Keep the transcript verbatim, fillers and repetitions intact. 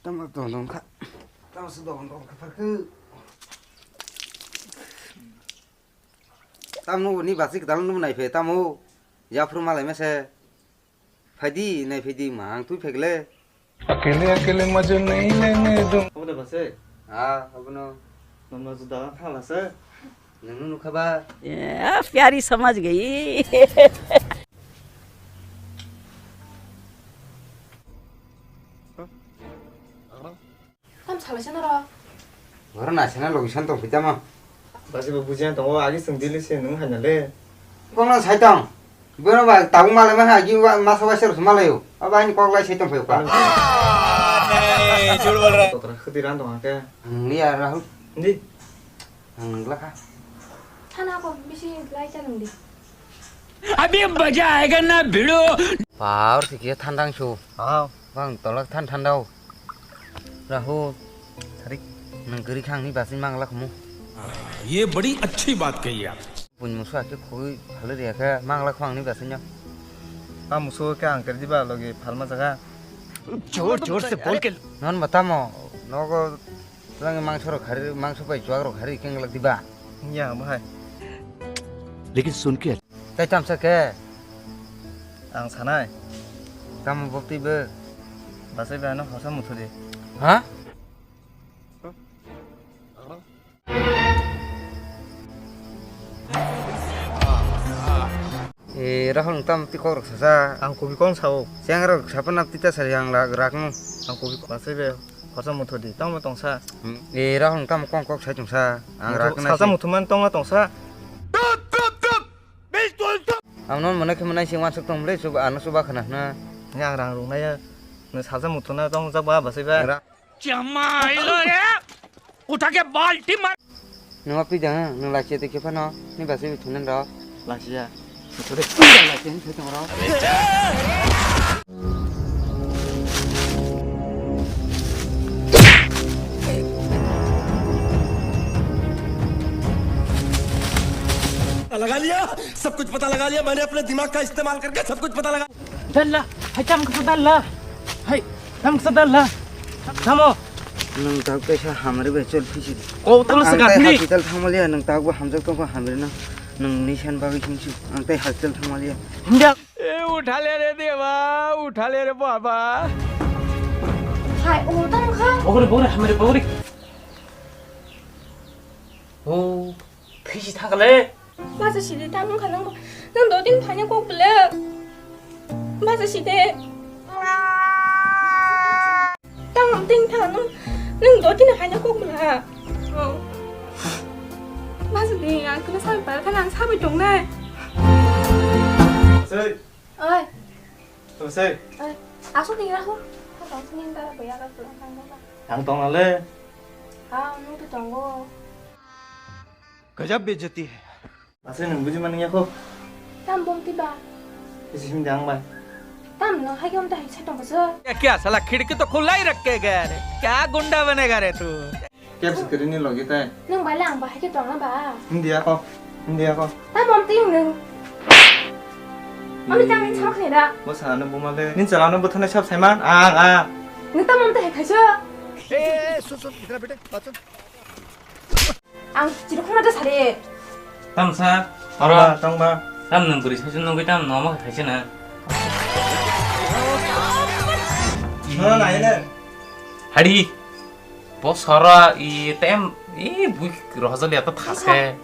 Tamo dong dong kha. Tamo se dong dong kha phar khe. Tamo ni basi kedal nu nai phe tamo. Yaphru malai mese. Phaidi nai phaidi ma ang twi phegle. अकेले अकेले मजे नहीं लेने दूं। Obo de basi? Ha, abono. Nono juda thangla se. Nwng nukha ba? ए, प्यारी समझ गई। Tam salai sana ro. Oro na sana logi san tong pitama. Basi bo bujiya tongo, agi sung dili se nung haina le. Kono sai tong. Bono ba tabuk malai ma agi masa waisa rok malayo. Aba ani kok lai sai tong phayo ka. नहीं, झूठ बोल रहा है। Totra khudi ran tong ke. Ang liya Rahul. Di. Ang nungla kha. Thana ko bisi lai cha nung di. अभी मजा आएगा ना भिड़ो। Power si khe thandang su. Ah. Bang tolak than thandao. Rahul. Sarik. Nang gari khang ni basi mangla khumu. ये बड़ी अच्छी बात कही आप। Pun musu ake khoi phale ria khe mangla khang ni basi nya. Ah musu ke ang kerdi ba logi phalma jaga. जोर जोर से बोल के। Non batamo. Nogo. Twlang mangso rok khari, mangso bai chuak rok khari keng lak diba? Ya, bahai. लेकिन सुन के। Tai tamsa ke? Ang sanai. Tamo bok twi bo? Basai bai ano hosa muthu di. Ha? E, Rahul, nwng tamo twi kok rok sasa? Ang kubi kong sao. Cheng rok sapa nap tita sari ang rak, rak no. Ang kubi kong sai be. Khorsa mutho di, tamo tong sa. Hmm, e, Rahul, nwng tamo kong kok sai tong sa? Ang rak na sasa si. Mutho man tong na tong sa. Ang non mane khe mane sing wansuk tong le, sub ano suba khana na. Ni ang rang rung na ya. Ni sasa mutho na tong sa ba ba sai ba. Ra- Chamailo re! Utha ke balti mar. Nwng apni jang, nwng lachiya tei khe phano, ni basi bi thunan rw. Lachiya. Thore, lachiya ni thoi tong rw. लगा लिया, सब कुछ पता लगा लिया मैंने अपने दिमाग का इस्तेमाल करके सब कुछ पता लगा। Dalla, hai tam kasa dalla. Hai, tam kasa dalla. Tamo. Nwng tak kaisa hamari bai chol phisi. Ko tol se gatni. Hospital thangmaliya, nwng tak bo hamjak tongkha hamri no. Nwng nisan bagwi singsi. Ang tai hospital thangmaliya. Hinda. E, uthale re deba, uthale re baba. Hai, o tam kha. Ogre bogre hamari bogre. O. Thwisi thangkale. Basa sidi tamo wngkha nang, nang dotini phaina kok bwle. Basa sidi. Tamo tini thang nang, nang dotini phaina kok bwle. Oh. Basa di ang kena sabai para khana ang sabai tongnai. Sei. Oi. Tamo sei. Oi. Asuk di rahu. Kha tong sini bara boya ka pulang kang ba. Ang tong ale. Ha, nung tu tongo. गजब बेइज्जती है। Asai nwng buji mani ya kho. Tam bom tiba. Isi him dang bai. Tam no hai gam dai sai tong sa. ये क्या साला खिड़की तो खुला ही रख के गया रे, क्या गुंडा बनेगा रे तू? Kep sikiri ni logi tai. Nwng bai lang bai ke tong ba. Hindi ya kho. Hindi ya kho. Tam bom ting nwng. Ami tam ni chama khne da. Bo sana no buma le. Nin chala no bo thane sab saiman. Ang ang. Nwng tam bom te hai khaisa. ए, ए, ए, सुन, सुन, इधर आ बेटे, बात सुन। Ang chiri khuna da sari. Tamsa, oro. Tongba, tongba. Tam nwng bwrwi saichung nugwi tam no ma khaisa na. No, no, no. Hari. Bo sora i tem i bui rohajali ato thase.